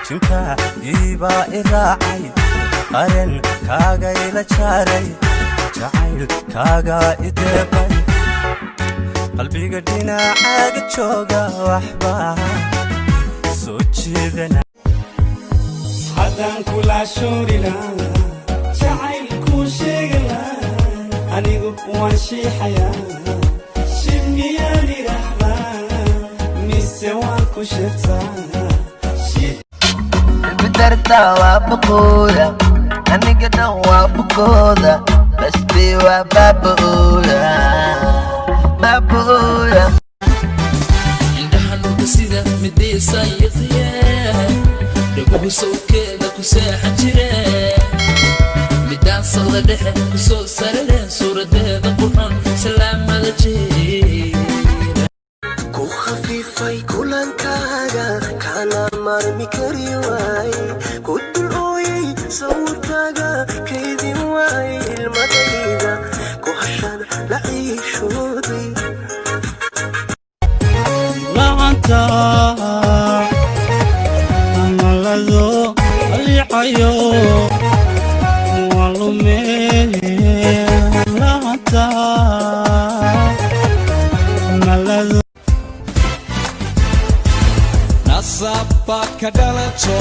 Jinka iibaa i raacay, qaren kaagayla jaaray, jacayl kaagaa i deeqay. Qalbiga dhinacaaga jooga waxbaa soo jiidana. Haddaan kula shuuri lahaa, jacayl kuu sheegi lahaa, anigu waan shiixayaa. Shib miyaan idhaahdaa mise waan ku sheegtaa? Bidarta waa bukooda, aniga dhan waa bukooda, basti waa baaba'ooda, baaba'ooda. Indhaha nurka sida midaysa yiqiye, dhaguhu sawkeeda ku seexan jire, midaan saqda dhexe kusoo sarareen, suuradeeda qurxon salaamada jeera. Ku khafiifay kulankaaga, kana marmi kari waay, ku dul ooyay sawirkaaga, kaydin waay ilmadayda, ku hashada la ciishooday. Lacanta amalado liicayo waa lumee lacanta amalado. Nasabaad ka dhalato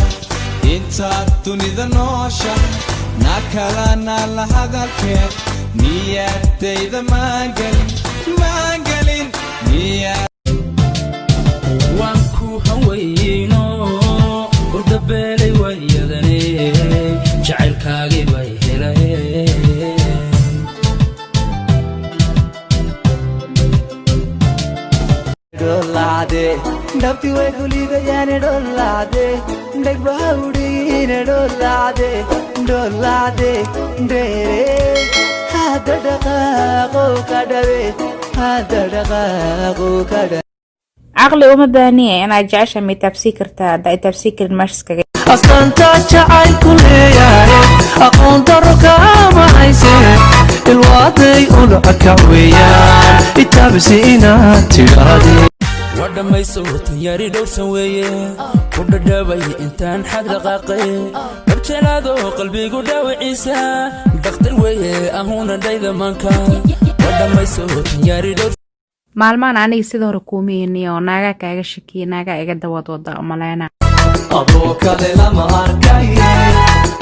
intaad dunida noosha, na kalana la hadalkeed niyadayda maangelin, maangelin niya. Waan ku hawayno hurdabeelay waayadane, jacaylkaagii bay heleen. Dhoolacde dhabti way kuliidayaane, dhoolacde dhegbaha udhigiine, dhoolacde, dhoolacde dheere, hadda dhaqaaqo ka dhawe, hadda dhaqaaqo ka dhawe. Caqli uma baahniya inaad jecesha ma itaabsii kartaa? Haddaa itaabsii karin, meesha iskaga. Astaanta jacaylku leeyahay aqoon daro kaama hayse, ilwaaday ulakac weeyaan itaabsi inaad tidhaahde. Waa dhammayso tanyari dhowrsan weeye, ku dhadhabay intaan xag dhaqaaqay, dhabjelaado qalbigu dhaawiciisa dhakhtar weeye, ahuna dhayda maanka. Waa dhammayso tanyari dhowr. Maalmahan aniga sida hore kuumiiniyo, naagaa kaaga shakiya, naagaa iga dawad wada umaleyna. Adoo kale lama arkaye,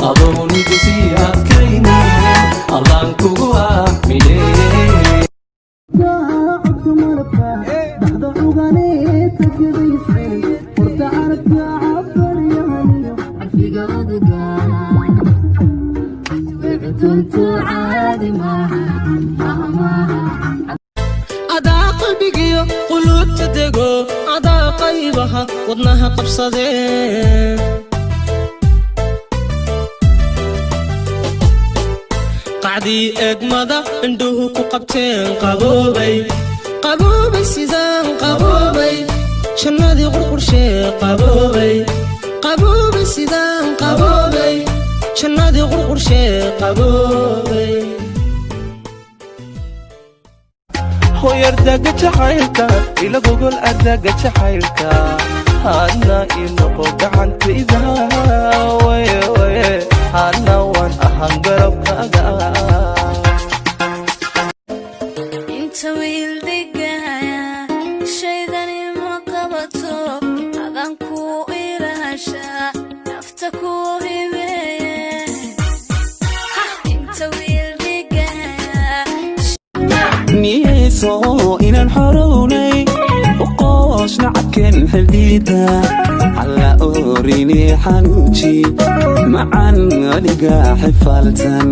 adoonigu sii adkayni, allaan kugu aamine. Codka malabka dhaxda cuganeeta gadaysay, horta carabka cabaryahaniyo carfiga odaga cuduntu caadi maaha, maaha. Adaa qalbigiyo quluubta dego, adaa qaybaha wadnaha qabsadee. Qacdii eegmada indhuhu ku qabteen, qaboobay, qaboobay, sidaan qaboobay, jannadii qurqurshee, qaboobay, qaboobay, sidaan qaboobay, jannadii qurqurshee, qaboobay. Hoyardaga jacaylka ila gogol, ardaga jacaylka hana ii noqo gacantayda, waye waye, hana waan ahaan garabkaaga. Inta wiil dhigaya shaydani ma qabato, adan ku ilaashaa, nafta ku hibeeye. Inta wiil dhigaya. Niyeyso inaan xorownay, uqoosh nacabkeen xildiida halla orini, xanuuji macan aniga xifaaltan.